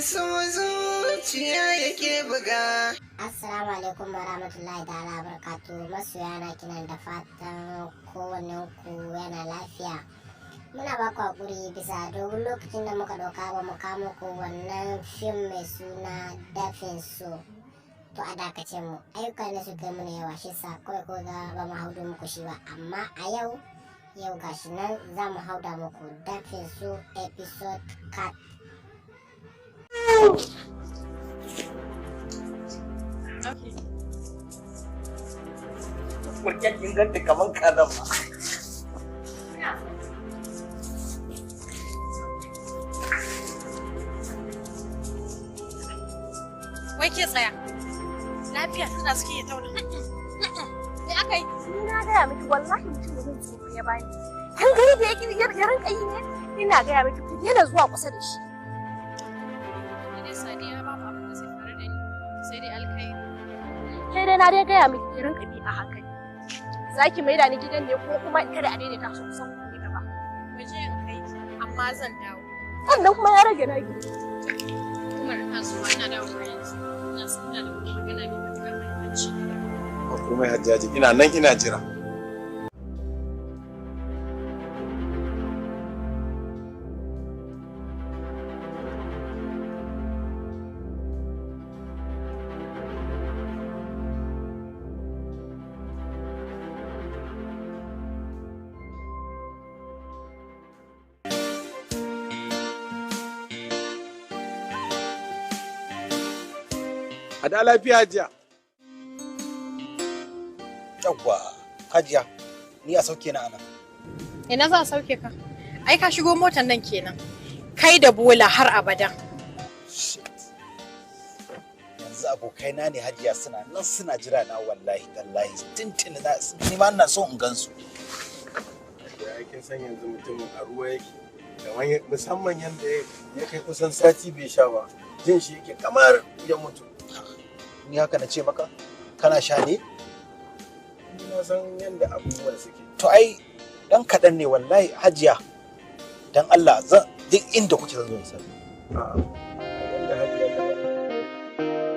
So zuciya yake buga. Assalamu alaikum warahmatullahi ta'ala barakatu. Masoya na kinan da fatan kowannen ku yana lafiya. Muna ba ku hakuri bisa dogon lokacin da muka ɗauka ba mu kama ku wannan fim mai suna Dafin So. To, a dakace mu, ayyuka ne suka yi mana yawa, shi sa kawai ko ga ba mu haudo muku shi ba, amma a yau yau gashi nan za mu hauda muku Dafin So episode cut. Okay. Wajen kin ganta kaman kazan ba. Wai ke tsaya. Lafiya tana suke ya tauna. Me aka yi? Ni na gaya miki, wallahi mutum da zan tsoro ya bani. Kin gani da yake ya rinka yi ne? Ina gaya miki, ku daina zuwa kusa da shi. Ni dai Sadiya, babu abin da zai faru da ni. Sai dai alkhairi. Kai dai na dai gaya miki ki rinka bi a hankali. Za ki maida ni gidan ne ko kuma kada a daidaita su kusan ku ne gaba? Mu je in kai ki, amma zan dawo. Sannan kuma ya rage naki. Umar, ina zuwa, ina dawowa yanzu. Ina so ina da magana mai matuƙar muhimmanci. Ba komai Hajjaji, ina nan ina jira. A da lafiya, Hajiya. Yawwa, Hajiya, ni a sauke na ana. Ina za a sauke ka? Ai ka shigo motar nan kenan. Kai da bola har abada. Shit. Yanzu abokaina ne, Hajiya, suna nan suna jira na, wallahi tallahi tuntuni na ni ma ina so in gansu. Hajiya, kin san yanzu mutumin a ruwa yake. Kamar musamman yanda ya kai kusan sati bai sha ba. Jin shi yake kamar ya mutu. Ni haka na ce maka kana sha ne? Ni na san yanda abubuwan suke. To ai dan kaɗan ne wallahi, Hajiya. Dan Allah, zan duk inda kuke zan zo in sani. A'a. Yanda Hajiya ta faɗa.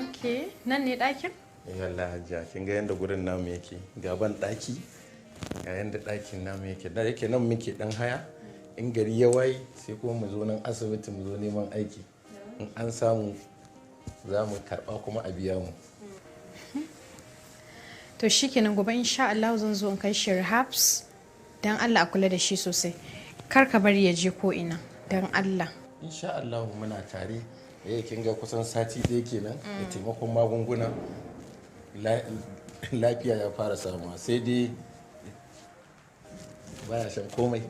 Okay, nan ne ɗakin? Yalla Hajiya, kin ga yanda gurin namu yake. Ga ban ɗaki, ga yanda ɗakin namu yake. Da yake nan muke ɗan haya. In gari ya waye sai kuma mu zo nan asibiti, mu zo neman aiki. In an samu za mu karɓa kuma a biya mu. To shikenan, gobe insha Allah zan zo in kai shi rehabs. Dan Allah a kula da shi sosai. Kar ka bari ya je ko ina. Dan Allah. Insha Allah muna tare. Eh, kin ga kusan sati ɗaya kenan da taimakon magunguna lafiya ya fara samuwa, sai dai baya shan komai.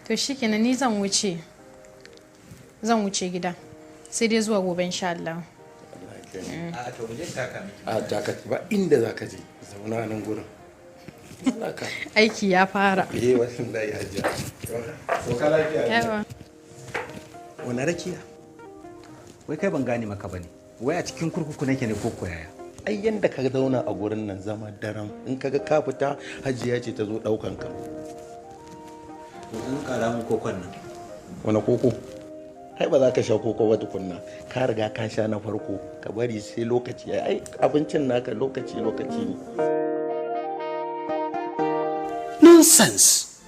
To shikenan, ni zan wuce. Zan wuce gida. Sai dai zuwa gobe insha Allah. Allah ya kai mu. A to mu je taka miki. A taka ba inda za ka je, zauna a nan gurin. Zauna ka. Aiki ya fara. Eh wallahi Hajiya. Sauka lafiya, Hajiya. Yawa. Wani rakiya? Wai kai, ban gane maka bane. Wai a cikin kurkuku nake ne ko koyaya? Ai yanda ka zauna a gurin nan zama daram, in kaga ka fita, Hajiya ce ta zo ɗaukan ka. To in kara mun kokon nan. Wani koko? Ai ba za ka sha koko ba tukunna, ka riga ka sha na farko. Ka bari sai lokaci ya ai abincin naka lokaci lokaci ne. Nonsense!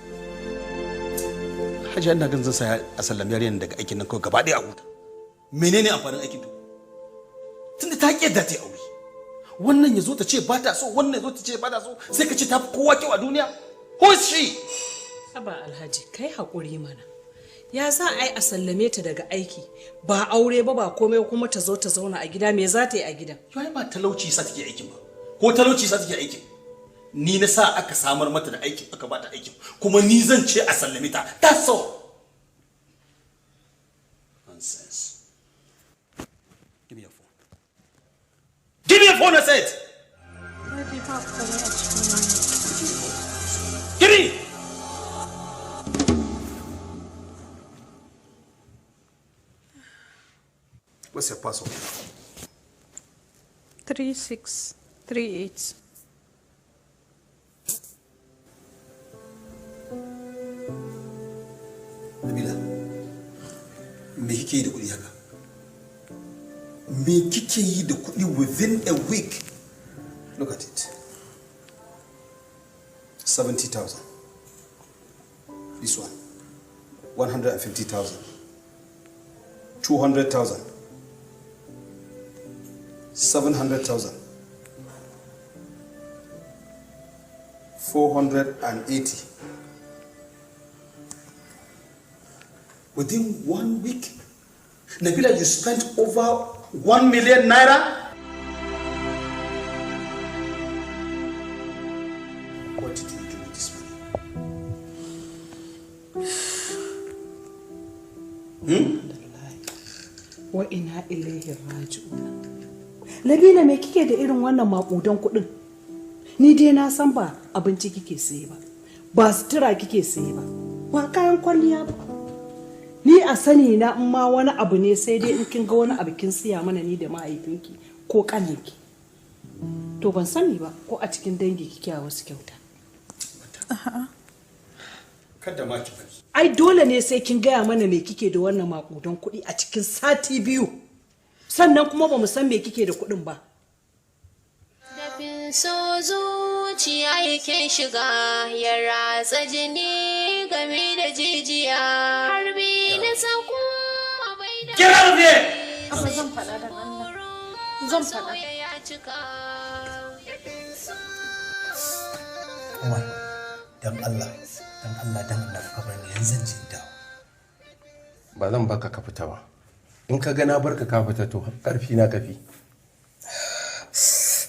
Hajiya, ina ganin zan sa a sallami yarinyar daga aikin nan kawai gaba ɗaya a huta. Menene amfanin aikin to? Tunda ta ƙi yadda ta yi aure. Wannan ya zo ta ce ba ta so, wannan ya zo ta ce ba ta so, sai ka ce ta fi kowa kyau a duniya. Who is she? Haba Alhaji, kai haƙuri mana. Ya za a yi a sallame ta daga aiki, ba aure ba, ba komai, kuma ta zo ta zauna a gida? Me za ta yi a gidan? Yau ba talauci sa take aikin ba. Ko talauci sa take aikin? Ni na sa aka samar mata da aikin, aka bata aikin, kuma ni zan ce a sallame ta. That's all. Nonsense. Give me your phone. Give me your phone, I said. Alhaji, ba komai a cikin wannan. Give me. What's your password? 3638. kike yi da kuɗi haka? Me kike yi da kuɗi within a week? Look at it. 70,000. This one. 150,000. 200,000. 700,000. 480. Within one week, Nabila, you spent over 1 million naira? What did you do with this money? Hmm? Wa inna ilaihi raji'un. Nabila, me kike da irin wannan makudan kuɗin? Ni dai na san ba abinci kike saye ba, ba sutura kike saye ba, ba kayan kwalliya ba. Ni a sani na, in ma wani abu ne, sai dai in kin ga wani abu kin siya mana ni da mahaifinki ko kaninki. To ban sani ba ko a cikin dangi kike a wasu kyauta. Kada ma ki bari. Ai dole ne sai kin gaya mana me kike da wannan makudan kuɗi a cikin sati 2. Sannan kuma ba mu san me kike da kuɗin ba. Dafin so zuciya yake shiga, ya ratsa jini game da jijiya, harbi na sako bai da Get out of here! Abba, zan faɗa, dan Allah. Zan faɗa. Ya cika. Umar, dan Allah, dan Allah, dan Allah ka bar ni, yanzu zan je in dawo. Ba zan baka ka fita ba. In ka ga na barka ka fita, to karfi na kafi.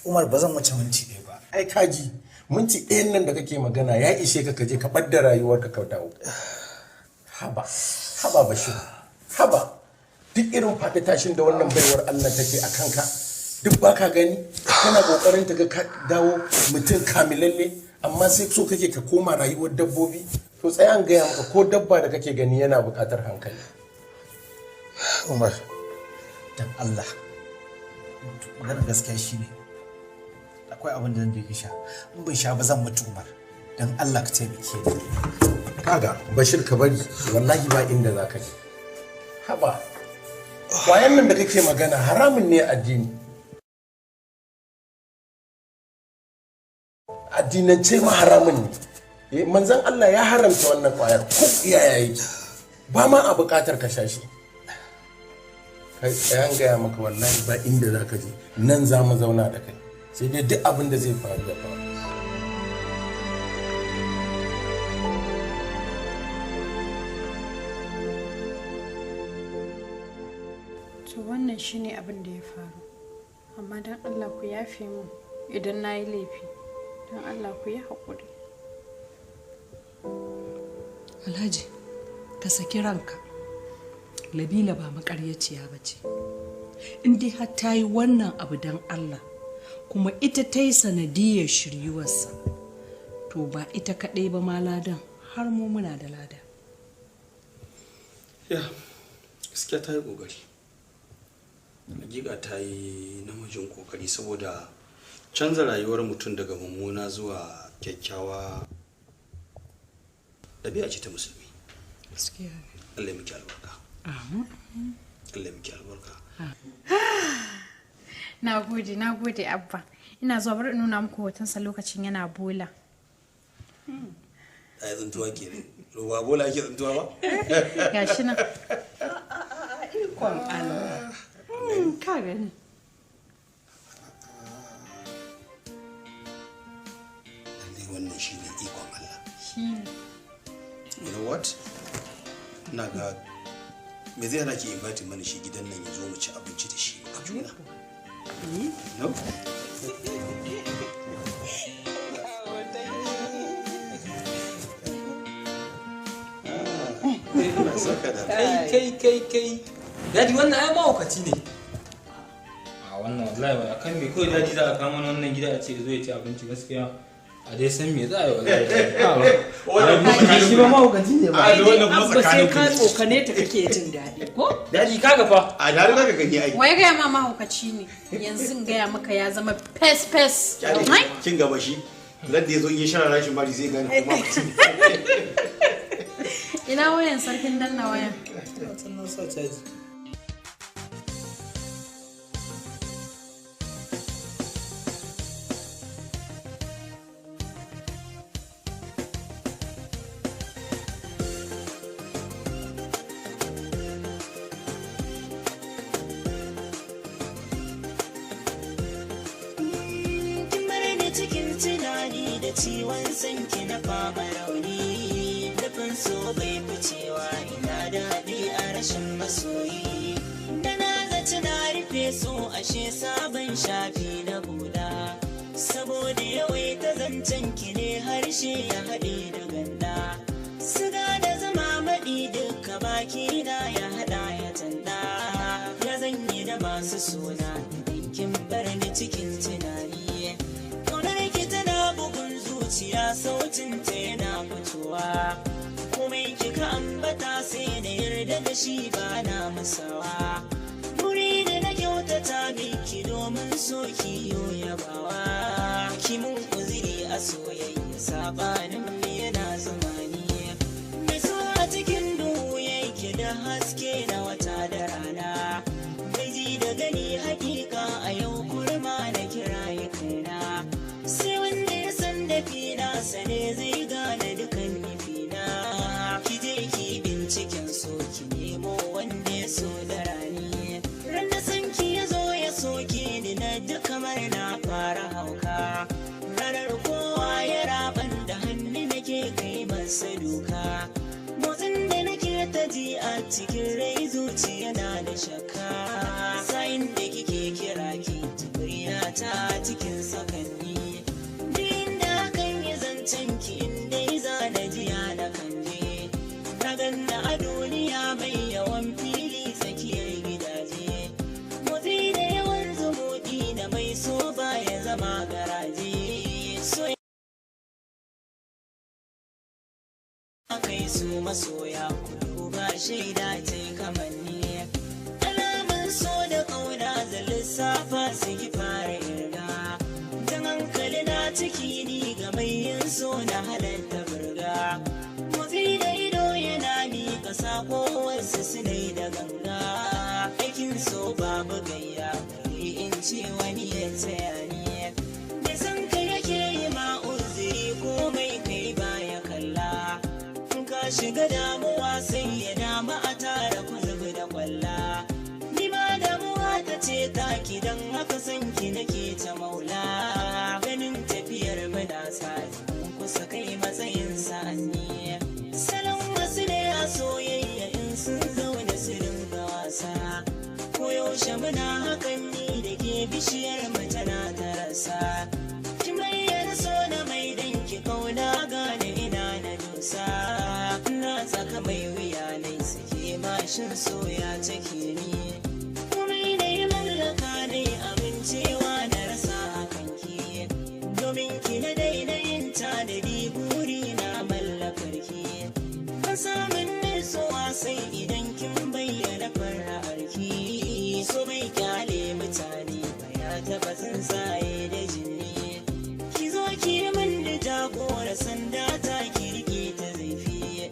Umar, ba zan wuce minti 1 ba. Ai kaji, minti 1n nan da kake magana ya ishe ka kaje ka ɓadda rayuwarka ka dawo. Haba, haba Bashir, haba. Duk irin faɗi tashin da wannan baiwar Allah take a kanka, duk baka gani? Kana kokarin ta ga ka dawo mutum kamilalle, amma sai so kake ka koma rayuwar dabbobi. To tsaya an gaya maka, ko dabba da kake gani yana buƙatar hankali. Umar, dan Allah. Maganar gaskiya shine akwai abin da zan je sha. In ban sha ba zan mutu, Umar. Dan Allah ka taimake ni. Kaga Bashir, ka bari, wallahi ba inda za ka je. Haba, kwayan nan da kake magana haramun ne a addini. Addinance ma haramun ne. Manzon Allah ya haramta wannan kwayar, ko yaya yake ba ma a buƙatar ka sha shi. Kai, tsayan gaya maka, wallahi ba inda za ka je, nan za mu zauna da kai, sai dai duk abin da zai faru ya faru. To wannan shine abin da ya faru. Amma don Allah ku yafe mu idan na yi laifi. Don Allah ku yi haƙuri. Alhaji, ka saki ranka. Nabila ba makaryaciya ba ce. In dai har ta yi wannan abu don Allah, kuma ita ta yi sanadiyar shiryuwarsa, to ba ita kaɗai ba ma ladan, har mu muna da lada. Ya, gaskiya ta yi ƙoƙari. Hakika ta yi namijin ƙoƙari, saboda canza rayuwar mutum daga mummuna zuwa kyakkyawa ɗabi'a ce ta musulmi. Gaskiya ne. Allah ya miki albarka. Amin. Allah ya miki albarka. Na gode, na gode, Abba. Ina zuwa, bari in nuna muku hotonsa lokacin yana bola. A yi tsuntuwa kenan. Ba bola ake tsuntuwa ba? Gashi nan. Ikon Allah. Ka gani. Lallai wannan shine ikon Allah. Shi ne. You know what? Ina ga me zai hana ki invite mana shi gidan nan, ya zo mu ci abinci da shi muka juna. No? Kai, kai, kai, kai, Daddy, wannan ai mahaukaci ne. A wannan wallahi ba akan me kawai, Daddy, za a kama wannan gida a ce zo ya ci abinci. Gaskiya a dai san me za a yi, wallahi. Wannan Shi ba mahaukaci ne ba. Ai dai Abba, sai ka tsokane ta kake jin daɗi ko? Daddy, kaga fa. A dare zaka gani ai. Wai gaya ma mahaukaci ne. Yanzu in gaya maka, ya zama fes fes. Ai? Kin gaba shi. Ladda ya zo in yi shara rashin bari zai gane kuma. Ina wayan sarkin danna wayan. Sannan sa caji. Ciwon sanki na fama rauni, dafin so bai ficewa, ina daɗi a rashin masoyi. Da na zaci na rufe so, ashe sabon shafi na buɗa. Saboda yawaita zancen ki ne harshe ya haɗe da ganda. Siga da zama maɗi duka baki na ya haɗa ya tanda. Ya zanyi da masu suna idan kin bar ni cikin tunani. Ƙaunar ki tana bugun zuciya, sautin ta yana fitowa. Komai kika ambata sai da yarda da shi, ba na musawa. Buri da na kyautata miki domin so ki yo yabawa. Ki mun uziri a soyayya, sabanin mu yana zamani. Mai so a cikin duhu yake da haske na wata da rana. Mai ji da gani hakika a yau kurma na kiraye kaina. Sai wanda ya san da fina sane zai gane dukan nufina. Ki je ki binciken so, ki nemo wanda ya so da rani. Ran da san ki ya zo ya soke ni na duk kamar na fara hauka. Ranar kowa ya raban da hannu nake kai masa duka. Motsin da nake ta ji a cikin rai, zuciya na da shakka. Sayin da kike kira ki ta ta cikin sakanni. Duk da kan yi zancen ki in dai za na jiya na kan je. Na ganna a duniya mai yawan fili tsakiyar gidaje. Motsi da yawan zumuɗi na mai so baya zama garaje. So kai su masoya ku duba shaida ta kamanni. Alamun so da ƙauna da lissafa su ki fara irga. Dan hankali na ciki ni ga mai yin so na halatta burga. Motsi da ido yana miƙa sako, wasu sunai da ganga. Aikin so babu gayya, bari in ce wani ya taya ni. Da san ka yake yi ma uzuri, komai kai baya kalla. In ka shiga damuwa sai ya dama a tara ku zubi da kwalla. Ni ma damuwa ta ce taki, don haka san ki nake ta maula. Ganin tafiyar muna sa kusa kai matsayin sa'anni. Salon wasu ne a soyayya in sun zaune su dinga wasa. Koyaushe muna hakan ni da ke, bishiyar mu tana ta rasa. Ki bayyana so na mai danki kauna, gane ina na dosa. Na tsaka mai wuya nai suke mashin soya take ni. Komai na yi mallaka ne amincewa na rasa a kanki. Domin ki na daina yin tanadi, buri na mallakar ki. Ban samun nutsuwa sai idan kin bayyana fara'arki. So bai kyale mutane ba, ya taɓa tsuntsaye da jini. Ki zo ki yi min da jagora, sanda ta ki rike ta zaifi.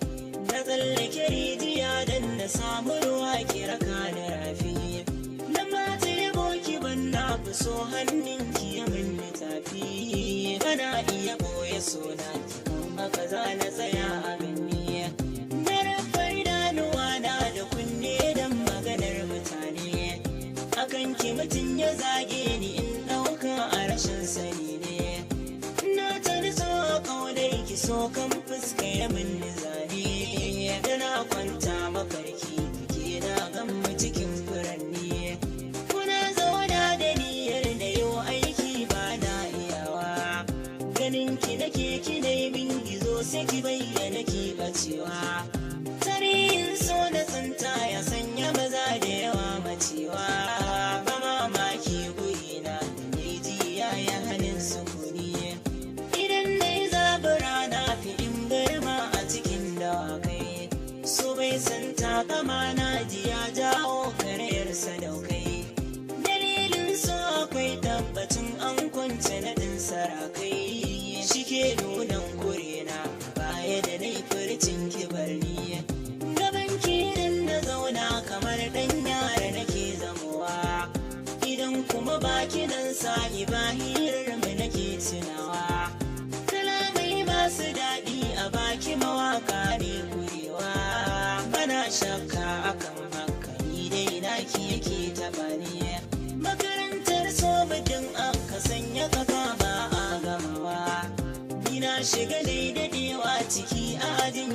Na tsallake rijiya dan na samu ruwa, ki raka da rafi. Na mata yabo ki ban, na fi so hannun ki ya min tafi. Bana iya boye sona ki kan haka za na tsaya a gani. Na rufe idanuwa na da kunne dan maganar mutane. Akan ki mutum ya zage ni in ɗauka a rashin sani ne. Na ta so a ƙaunar ki, so kan fuska ya min zane. Da na kwanta mafarki ke na gan mu cikin furanni. Kuna zauna da niyyar da yau aiki ba na iyawa. Ganin ki nake ki dai min gizo, sai ki bayyana ki bacewa. Tarihin so na tsinta ya sanya maza da yawa macewa. Ba mamaki guri na da jiya ya hannun sukuni. Idan na yi zabura na fi in girma a cikin dawakai. So bai san takama, na ji ya jawo karayar sadaukai. Dalilin so akwai tabbacin an kwance naɗin sarakai. Shi ke nunan kurena baya da na furcin kibarni. Gaban kirin na zauna kamar ɗan yara nake zamowa. Idan kuma baki nan sa'i ba hirar mu nake tunawa. Kalamai masu daɗi a baki mawaka ne kurewa. Bana shakka akan haka, ni dai naki yake taɓa ni. Makarantar so mutum aka sanya kafa ba a gamawa. Ni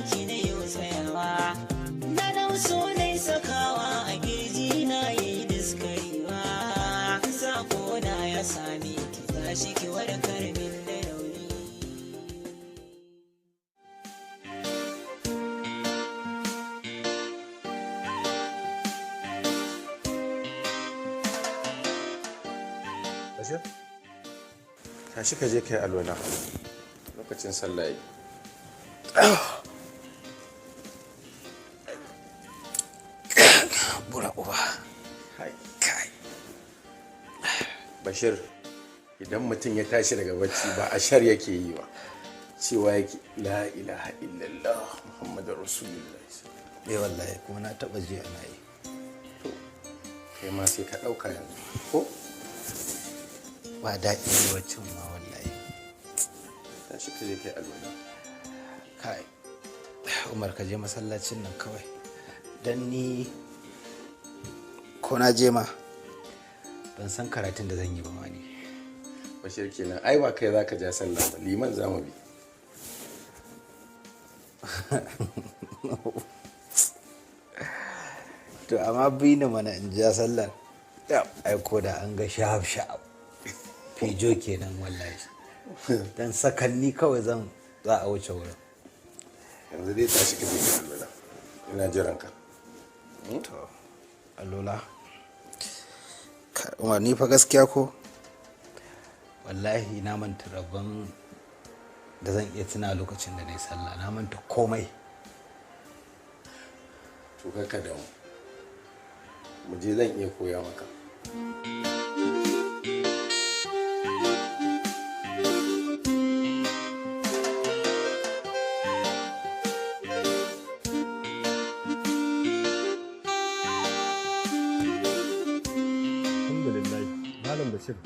Kanki na yau tsayawa. Na dau so na sakawa a girji na yi diskarewa. Sako na ya same ki tashi ki warkar min da rauni. Bashir, tashi ka je kai alwala. Lokacin sallah yi. Bura uba. Kai. Bashir, idan mutum ya tashi daga bacci ba a shar yake yi ba. Cewa yake la ilaha illallah Muhammadur Rasulullah. Eh wallahi kuma na taba ji ana yi. To, kai ma sai ka ɗauka yanzu. Ko? Ba daɗi ne baccin ma wallahi. Tashi ka je kai alwala. Kai. Umar ka je masallacin nan kawai. Dan ni ko na je ma ban san karatun da zan yi ba ma ni. Bashir kenan ai ba kai zaka ja sallah ba liman za mu bi. To amma bi ni mana in ja sallar. Ai ko da an ga shaf shaf. Fijo kenan wallahi. Dan sakanni kawai zan za a wuce wurin. Yanzu dai tashi ka je ka alwala. Ina jiran ka. To alwala. Umar ni fa gaskiya ko wallahi na manta rabon da zan iya tuna lokacin da na yi sallah, na manta komai. To ka damu. Mu je zan iya koya maka. Alhamdulillah, Malam Bashir,